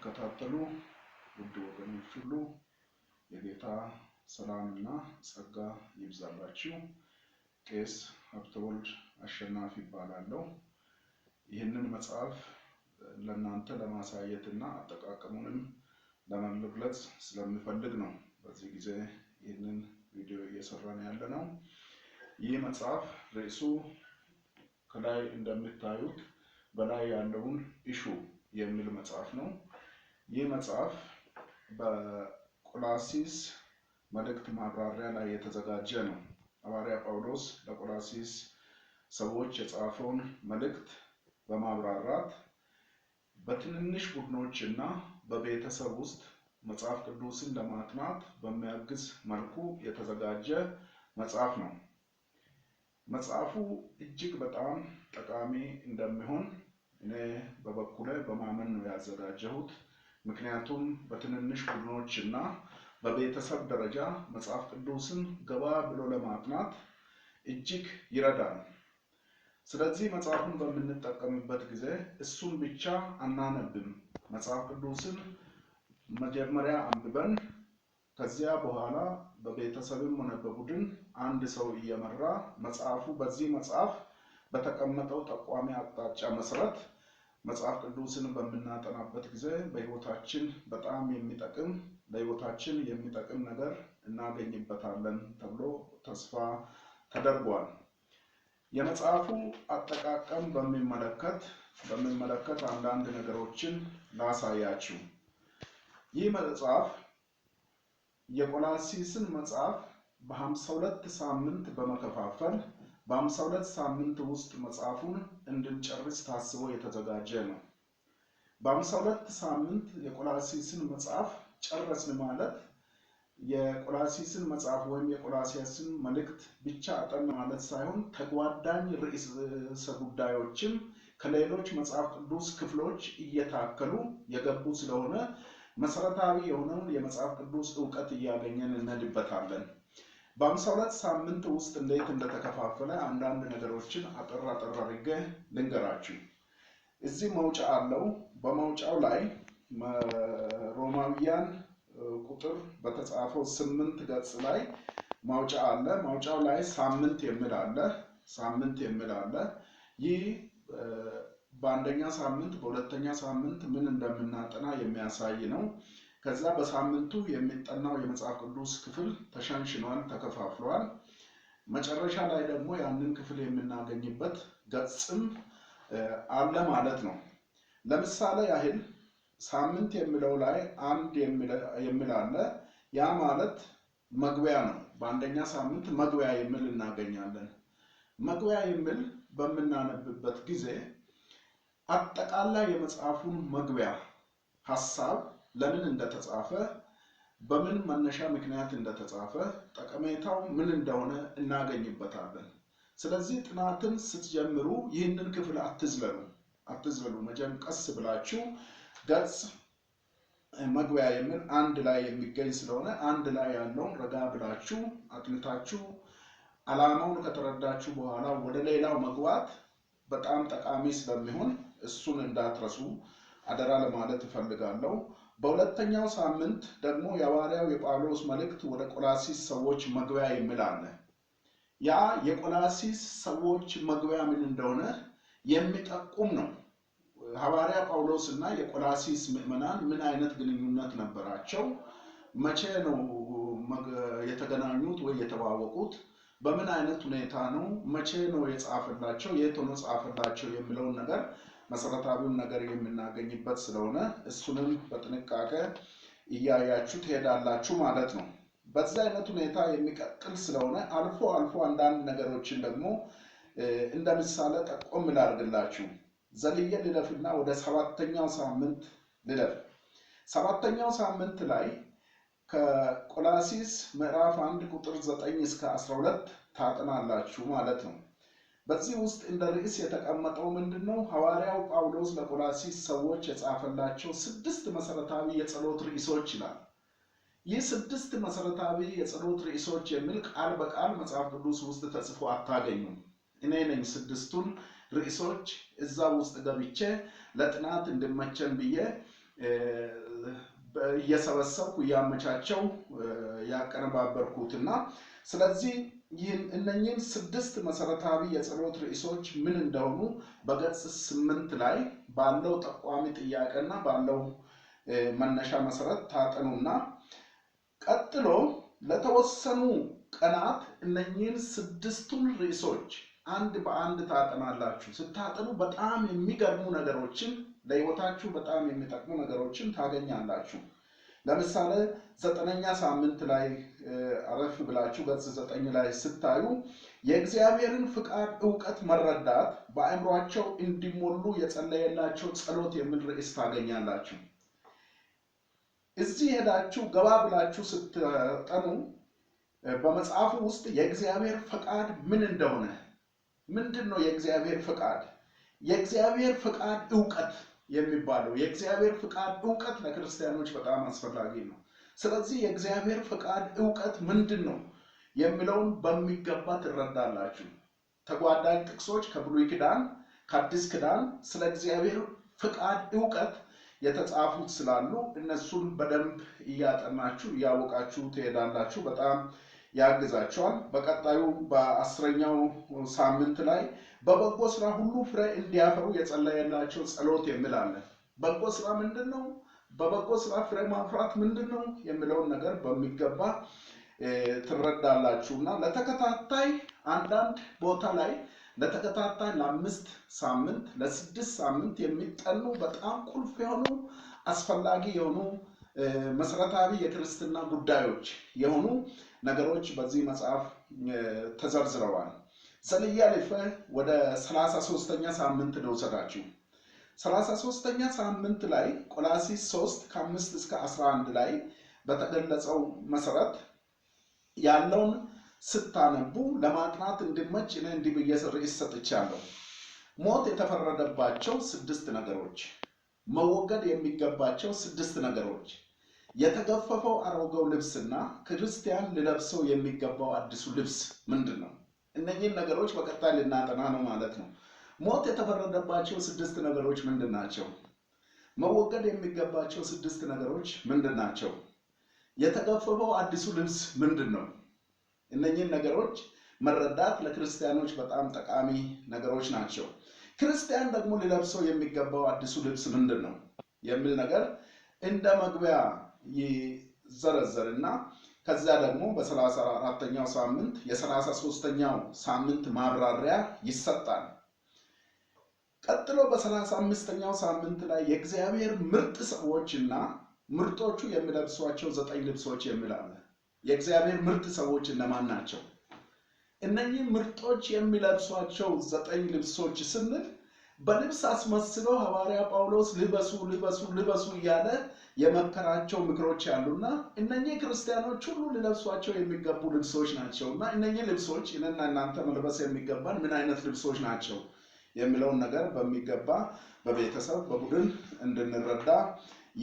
ለምትከታተሉ ውድ ወገኖች ሁሉ የጌታ ሰላምና ጸጋ ይብዛላችሁ። ቄስ ሀብተወልድ አሸናፊ ይባላለሁ። ይህንን መጽሐፍ ለእናንተ ለማሳየት እና አጠቃቀሙንም ለመግለጽ ስለምፈልግ ነው በዚህ ጊዜ ይህንን ቪዲዮ እየሰራን ያለ ነው። ይህ መጽሐፍ ርዕሱ ከላይ እንደምታዩት በላይ ያለውን እሹ የሚል መጽሐፍ ነው። ይህ መጽሐፍ በቆላሲስ መልእክት ማብራሪያ ላይ የተዘጋጀ ነው። ሐዋርያ ጳውሎስ ለቆላሲስ ሰዎች የጻፈውን መልእክት በማብራራት በትንንሽ ቡድኖች እና በቤተሰብ ውስጥ መጽሐፍ ቅዱስን ለማጥናት በሚያግዝ መልኩ የተዘጋጀ መጽሐፍ ነው። መጽሐፉ እጅግ በጣም ጠቃሚ እንደሚሆን እኔ በበኩሌ በማመን ነው ያዘጋጀሁት። ምክንያቱም በትንንሽ ቡድኖች እና በቤተሰብ ደረጃ መጽሐፍ ቅዱስን ገባ ብሎ ለማጥናት እጅግ ይረዳል። ስለዚህ መጽሐፉን በምንጠቀምበት ጊዜ እሱን ብቻ አናነብም። መጽሐፍ ቅዱስን መጀመሪያ አንብበን ከዚያ በኋላ በቤተሰብም ሆነ በቡድን አንድ ሰው እየመራ መጽሐፉ በዚህ መጽሐፍ በተቀመጠው ጠቋሚ አቅጣጫ መሰረት መጽሐፍ ቅዱስን በምናጠናበት ጊዜ በሕይወታችን በጣም የሚጠቅም ለሕይወታችን የሚጠቅም ነገር እናገኝበታለን ተብሎ ተስፋ ተደርጓል። የመጽሐፉ አጠቃቀም በሚመለከት አንዳንድ ነገሮችን ላሳያችሁ። ይህ መጽሐፍ የቆላሲስን መጽሐፍ በ52 ሳምንት በመከፋፈል በ52 ሳምንት ውስጥ መጽሐፉን እንድንጨርስ ታስቦ የተዘጋጀ ነው። በ52 ሳምንት የቆላሲስን መጽሐፍ ጨረስን ማለት የቆላሲስን መጽሐፍ ወይም የቆላሲስን መልእክት ብቻ አጠና ማለት ሳይሆን ተጓዳኝ ርዕሰ ጉዳዮችም ከሌሎች መጽሐፍ ቅዱስ ክፍሎች እየታከሉ የገቡ ስለሆነ መሰረታዊ የሆነውን የመጽሐፍ ቅዱስ እውቀት እያገኘን እንሄድበታለን። በ52 ሳምንት ውስጥ እንዴት እንደተከፋፈለ አንዳንድ ነገሮችን አጠር አጠር አድርጌ ልንገራችሁ። እዚህ መውጫ አለው። በመውጫው ላይ ሮማውያን ቁጥር በተጻፈው 8 ገጽ ላይ ማውጫ አለ። ማውጫው ላይ ሳምንት የሚል አለ። ሳምንት የሚል አለ። ይህ በአንደኛ ሳምንት በሁለተኛ ሳምንት ምን እንደምናጠና የሚያሳይ ነው። ከዛ በሳምንቱ የሚጠናው የመጽሐፍ ቅዱስ ክፍል ተሸንሽኗል፣ ተከፋፍሏል። መጨረሻ ላይ ደግሞ ያንን ክፍል የምናገኝበት ገጽም አለ ማለት ነው። ለምሳሌ ያህል ሳምንት የሚለው ላይ አንድ የሚል አለ። ያ ማለት መግቢያ ነው። በአንደኛ ሳምንት መግቢያ የሚል እናገኛለን። መግቢያ የሚል በምናነብበት ጊዜ አጠቃላይ የመጽሐፉን መግቢያ ሐሳብ ለምን እንደተጻፈ፣ በምን መነሻ ምክንያት እንደተጻፈ፣ ጠቀሜታው ምን እንደሆነ እናገኝበታለን። ስለዚህ ጥናትን ስትጀምሩ ይህንን ክፍል አትዝለሉ አትዝለሉ። መጀመሪያ ቀስ ብላችሁ ገጽ መግቢያ የሚል አንድ ላይ የሚገኝ ስለሆነ አንድ ላይ ያለውን ረጋ ብላችሁ አጥንታችሁ ዓላማውን ከተረዳችሁ በኋላ ወደ ሌላው መግባት በጣም ጠቃሚ ስለሚሆን እሱን እንዳትረሱ አደራ ለማለት እፈልጋለሁ። በሁለተኛው ሳምንት ደግሞ የሐዋርያው የጳውሎስ መልእክት ወደ ቆላሲስ ሰዎች መግቢያ የሚል አለ። ያ የቆላሲስ ሰዎች መግቢያ ምን እንደሆነ የሚጠቁም ነው። ሐዋርያ ጳውሎስ እና የቆላሲስ ምዕመናን ምን አይነት ግንኙነት ነበራቸው? መቼ ነው የተገናኙት ወይ የተዋወቁት? በምን አይነት ሁኔታ ነው? መቼ ነው የጻፈላቸው? የት ሆኖ ጻፈላቸው? የሚለውን ነገር መሰረታዊውን ነገር የምናገኝበት ስለሆነ እሱንም በጥንቃቄ እያያችሁ ትሄዳላችሁ ማለት ነው። በዛ አይነት ሁኔታ የሚቀጥል ስለሆነ አልፎ አልፎ አንዳንድ ነገሮችን ደግሞ እንደ ምሳሌ ጠቆም ላድርግላችሁ። ዘልዬ ልለፍና ወደ 7ኛው ሳምንት ልለፍ። 7ኛው ሳምንት ላይ ከቆላሲስ ምዕራፍ 1 ቁጥር 9 እስከ 12 ታጠናላችሁ ማለት ነው። በዚህ ውስጥ እንደ ርዕስ የተቀመጠው ምንድነው? ሐዋርያው ጳውሎስ ለቆላሲስ ሰዎች የጻፈላቸው 6 መሰረታዊ የጸሎት ርዕሶች ይላል። ይህ 6 መሰረታዊ የጸሎት ርዕሶች የሚል ቃል በቃል መጽሐፍ ቅዱስ ውስጥ ተጽፎ አታገኙም። እኔ ነኝ 6ቱን ርዕሶች እዛ ውስጥ ገብቼ ለጥናት እንድመቸን ብዬ እየሰበሰብኩ እያመቻቸው ያቀነባበርኩትና ስለዚህ ይህን እነኚህን 6 መሰረታዊ የጸሎት ርዕሶች ምን እንደሆኑ በገጽ 8 ላይ ባለው ጠቋሚ ጥያቄና ባለው መነሻ መሰረት ታጠኑና ቀጥሎ ለተወሰኑ ቀናት እነኚህን 6ቱን ርዕሶች አንድ በአንድ ታጠናላችሁ። ስታጠኑ በጣም የሚገርሙ ነገሮችን ለህይወታችሁ በጣም የሚጠቅሙ ነገሮችን ታገኛላችሁ። ለምሳሌ 9ኛ ሳምንት ላይ አረፍ ብላችሁ ገጽ 9 ላይ ስታዩ የእግዚአብሔርን ፍቃድ ዕውቀት መረዳት በአእምሯቸው እንዲሞሉ የጸለየላቸው ጸሎት የሚል ርዕስ ታገኛላችሁ። እዚህ ሄዳችሁ ገባ ብላችሁ ስትጠኑ በመጽሐፉ ውስጥ የእግዚአብሔር ፍቃድ ምን እንደሆነ፣ ምንድነው የእግዚአብሔር ፍቃድ፣ የእግዚአብሔር ፍቃድ ዕውቀት የሚባለው የእግዚአብሔር ፍቃድ ዕውቀት ለክርስቲያኖች በጣም አስፈላጊ ነው። ስለዚህ የእግዚአብሔር ፍቃድ ዕውቀት ምንድነው የሚለውን በሚገባ ትረዳላችሁ። ተጓዳኝ ጥቅሶች ከብሉይ ኪዳን ከአዲስ ኪዳን ስለ እግዚአብሔር ፍቃድ ዕውቀት የተጻፉት ስላሉ እነሱን በደንብ እያጠናችሁ እያወቃችሁ ትሄዳላችሁ። በጣም ያግዛችኋል። በቀጣዩ በ10ኛው ሳምንት ላይ በበጎ ስራ ሁሉ ፍሬ እንዲያፈሩ የጸለየላቸው ጸሎት የሚል አለ። በጎ ስራ ምንድነው? በበጎ ስራ ፍሬ ማፍራት ምንድነው የሚለውን ነገር በሚገባ ትረዳላችሁና ለተከታታይ አንዳንድ ቦታ ላይ ለተከታታይ ለ5 ሳምንት ለ6 ሳምንት የሚጠኑ በጣም ቁልፍ የሆኑ አስፈላጊ የሆኑ መሰረታዊ የክርስትና ጉዳዮች የሆኑ ነገሮች በዚህ መጽሐፍ ተዘርዝረዋል። ዘልዬ አልፌ ወደ 33ኛ ሳምንት ልውሰዳችሁ። 33ኛ ሳምንት ላይ ቆላስይስ 3 ከ5 እስከ 11 ላይ በተገለጸው መሰረት ያለውን ስታነቡ ለማጥናት እንዲመች እኔ እንዲህ ብዬ ርዕስ ሰጥቻለሁ። ሞት የተፈረደባቸው 6 ነገሮች፣ መወገድ የሚገባቸው 6 ነገሮች፣ የተገፈፈው አሮጌው ልብስና ክርስቲያን ሊለብሰው የሚገባው አዲሱ ልብስ ምንድነው? እነኚህን ነገሮች በቀጣይ ልናጠና ነው ማለት ነው። ሞት የተፈረደባቸው 6 ነገሮች ምንድናቸው? መወገድ የሚገባቸው 6 ነገሮች ምንድናቸው? የተገፈፈው አዲሱ ልብስ ምንድነው? እነኚህን ነገሮች መረዳት ለክርስቲያኖች በጣም ጠቃሚ ነገሮች ናቸው። ክርስቲያን ደግሞ ሊለብሰው የሚገባው አዲሱ ልብስ ምንድነው የሚል ነገር እንደ መግቢያ ይዘረዘርና ከዛ ደግሞ በ34ኛው ሳምንት የ33ኛው ሳምንት ማብራሪያ ይሰጣል። ቀጥሎ በ35ኛው ሳምንት ላይ የእግዚአብሔር ምርጥ ሰዎችና ምርጦቹ የሚለብሷቸው 9 ልብሶች የሚል አለ። የእግዚአብሔር ምርጥ ሰዎች እነማን ናቸው? እነኚህ ምርጦች የሚለብሷቸው 9 ልብሶች ስንል በልብስ አስመስሎ ሐዋርያ ጳውሎስ ልበሱ ልበሱ ልበሱ እያለ የመከራቸው ምክሮች አሉና እነኚህ ክርስቲያኖች ሁሉ ሊለብሷቸው የሚገቡ ልብሶች ናቸውና እነኚህ ልብሶች እኔና እናንተ መልበስ የሚገባን ምን አይነት ልብሶች ናቸው የሚለውን ነገር በሚገባ በቤተሰብ በቡድን እንድንረዳ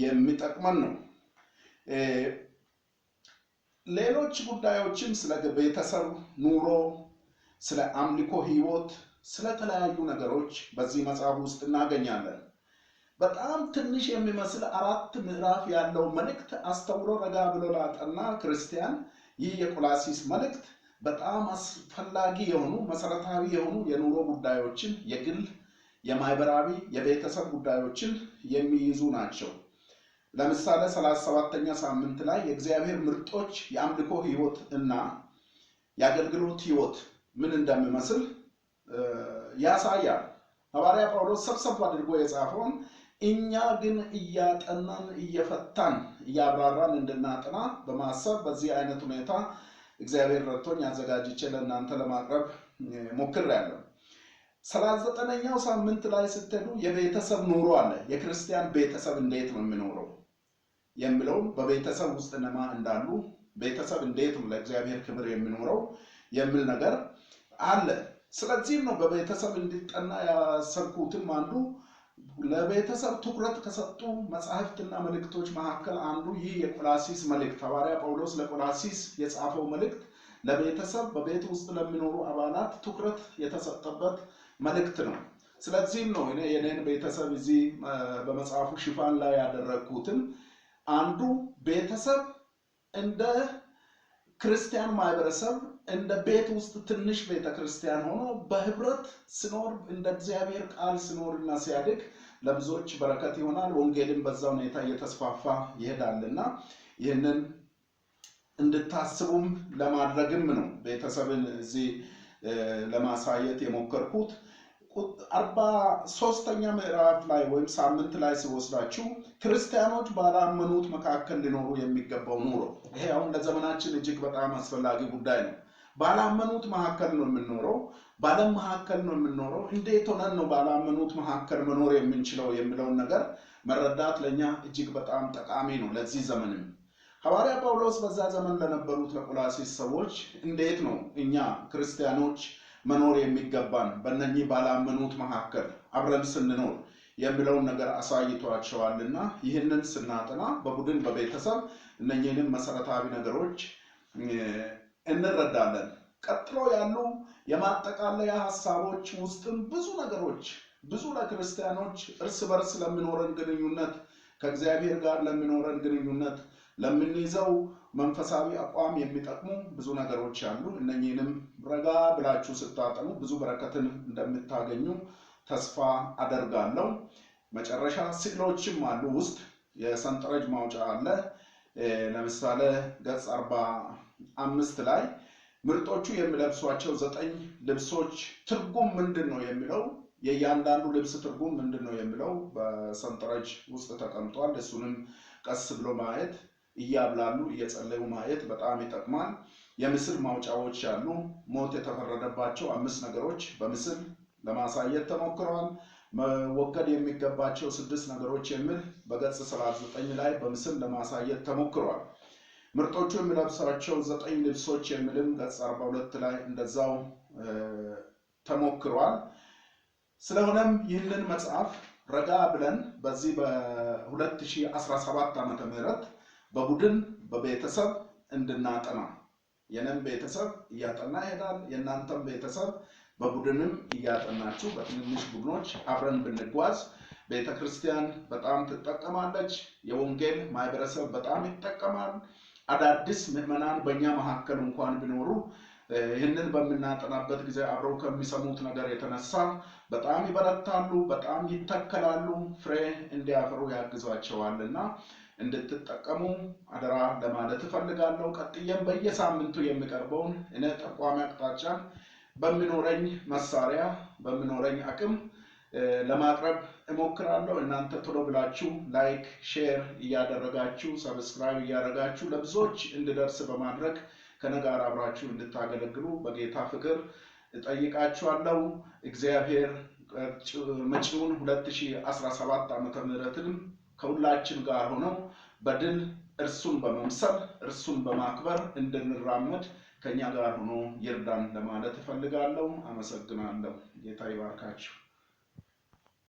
የሚጠቅመን ነው። ሌሎች ጉዳዮችም ስለ ቤተሰብ ኑሮ፣ ስለ አምልኮ ህይወት፣ ስለ ተለያዩ ነገሮች በዚህ መጽሐፍ ውስጥ እናገኛለን። በጣም ትንሽ የሚመስል 4 ምዕራፍ ያለው መልእክት አስተውሎ ረጋ ብሎ ላጠና ክርስቲያን ይህ የቆላሲስ መልእክት በጣም አስፈላጊ የሆኑ መሰረታዊ የሆኑ የኑሮ ጉዳዮችን፣ የግል፣ የማህበራዊ፣ የቤተሰብ ጉዳዮችን የሚይዙ ናቸው። ለምሳሌ 37ኛ ሳምንት ላይ የእግዚአብሔር ምርጦች የአምልኮ ህይወት እና የአገልግሎት ህይወት ምን እንደሚመስል ያሳያል። ሐዋርያ ጳውሎስ ሰብሰብ አድርጎ የጻፈውን እኛ ግን እያጠናን እየፈታን እያብራራን እንድናጠና በማሰብ በዚህ አይነት ሁኔታ እግዚአብሔር ረድቶኝ አዘጋጅቼ ለእናንተ ለማቅረብ ሞክሬያለሁ። 39ኛው ሳምንት ላይ ስትሄዱ የቤተሰብ ኑሮ አለ። የክርስቲያን ቤተሰብ እንዴት ነው የሚኖረው የሚለው፣ በቤተሰብ ውስጥ እነማን እንዳሉ፣ ቤተሰብ እንዴት ነው ለእግዚአብሔር ክብር የሚኖረው የሚል ነገር አለ። ስለዚህም ነው በቤተሰብ እንዲጠና ያሰብኩትም አንዱ ለቤተሰብ ትኩረት ከሰጡ መጻሕፍትና መልእክቶች መካከል አንዱ ይህ የቆላሲስ መልእክት፣ ሐዋርያ ጳውሎስ ለቆላሲስ የጻፈው መልእክት ለቤተሰብ በቤት ውስጥ ለሚኖሩ አባላት ትኩረት የተሰጠበት መልእክት ነው። ስለዚህም ነው እኔ የኔን ቤተሰብ እዚህ በመጽሐፉ ሽፋን ላይ ያደረግኩትም አንዱ ቤተሰብ እንደ ክርስቲያን ማህበረሰብ እንደ ቤት ውስጥ ትንሽ ቤተክርስቲያን ሆኖ በህብረት ስኖር እንደ እግዚአብሔር ቃል ስኖርና ሲያድግ ለብዙዎች በረከት ይሆናል። ወንጌልን በዛ ሁኔታ እየተስፋፋ ይሄዳልና ይህንን እንድታስቡም ለማድረግም ነው ቤተሰብን እዚህ ለማሳየት የሞከርኩት። 43ኛ ምዕራፍ ላይ ወይም ሳምንት ላይ ሲወስዳችሁ ክርስቲያኖች ባላመኑት መካከል ሊኖሩ የሚገባው ኑሮ፣ ይሄ አሁን ለዘመናችን እጅግ በጣም አስፈላጊ ጉዳይ ነው። ባላመኑት መካከል ነው የምንኖረው፣ በዓለም መካከል ነው የምንኖረው። እንዴት ሆነን ነው ባላመኑት መካከል መኖር የምንችለው የሚለውን ነገር መረዳት ለእኛ እጅግ በጣም ጠቃሚ ነው ለዚህ ዘመንም። ሐዋርያ ጳውሎስ በዛ ዘመን ለነበሩት ለቆላሲስ ሰዎች እንዴት ነው እኛ ክርስቲያኖች መኖር የሚገባን በእነኚህ ባላመኑት መካከል አብረን ስንኖር የሚለውን ነገር አሳይቷቸዋልና ይህንን ስናጠና በቡድን በቤተሰብ እነኚህንም መሰረታዊ ነገሮች እንረዳለን። ቀጥሎ ያሉ የማጠቃለያ ሀሳቦች ውስጥም ብዙ ነገሮች ብዙ ለክርስቲያኖች እርስ በርስ ለሚኖረን ግንኙነት፣ ከእግዚአብሔር ጋር ለሚኖረን ግንኙነት፣ ለምንይዘው መንፈሳዊ አቋም የሚጠቅሙ ብዙ ነገሮች አሉ። እነኚህንም ረጋ ብላችሁ ስታጠኑ ብዙ በረከትን እንደምታገኙ ተስፋ አደርጋለሁ። መጨረሻ ስዕሎችም አሉ፣ ውስጥ የሰንጠረዥ ማውጫ አለ። ለምሳሌ ገጽ 45 ላይ ምርጦቹ የሚለብሷቸው 9 ልብሶች ትርጉም ምንድን ነው የሚለው፣ የእያንዳንዱ ልብስ ትርጉም ምንድን ነው የሚለው በሰንጠረዥ ውስጥ ተቀምጧል። እሱንም ቀስ ብሎ ማየት እያብላሉ እየጸለዩ ማየት በጣም ይጠቅማል። የምስል ማውጫዎች አሉ። ሞት የተፈረደባቸው 5 ነገሮች በምስል ለማሳየት ተሞክረዋል። መወገድ የሚገባቸው 6 ነገሮች የሚል በገጽ 39 ላይ በምስል ለማሳየት ተሞክሯል። ምርጦቹ የሚለብሷቸው 9 ልብሶች የሚልም ገጽ 42 ላይ እንደዛው ተሞክሯል። ስለሆነም ይህንን መጽሐፍ ረጋ ብለን በዚህ በ2017 ዓመተ ምህረት በቡድን በቤተሰብ እንድናጠና፣ የኔም ቤተሰብ እያጠና ይሄዳል፣ የእናንተም ቤተሰብ በቡድንም እያጠናችሁ በትንንሽ ቡድኖች አብረን ብንጓዝ ቤተክርስቲያን በጣም ትጠቀማለች። የወንጌል ማህበረሰብ በጣም ይጠቀማል። አዳዲስ ምዕመናን በእኛ መካከል እንኳን ቢኖሩ ይህንን በምናጠናበት ጊዜ አብረው ከሚሰሙት ነገር የተነሳ በጣም ይበረታሉ፣ በጣም ይተከላሉ፣ ፍሬ እንዲያፈሩ ያግዟቸዋልና እንድትጠቀሙ አደራ ለማለት እፈልጋለሁ። ቀጥዬም በየሳምንቱ የሚቀርበውን እኔ ጠቋሚ አቅጣጫን በሚኖረኝ መሳሪያ በሚኖረኝ አቅም ለማቅረብ እሞክራለሁ። እናንተ ቶሎ ብላችሁ like፣ share እያደረጋችሁ subscribe እያደረጋችሁ ለብዙዎች እንድደርስ በማድረግ ከእኔ ጋር አብራችሁ እንድታገለግሉ በጌታ ፍቅር እጠይቃችኋለሁ። እግዚአብሔር መጪውን 2017 ዓመተ ምህረትንም ከሁላችን ጋር ሆነው በድል እርሱን በመምሰል እርሱን በማክበር እንድንራመድ ከኛ ጋር ሆኖ ይርዳን ለማለት እፈልጋለሁ። አመሰግናለሁ። ጌታ ይባርካችሁ።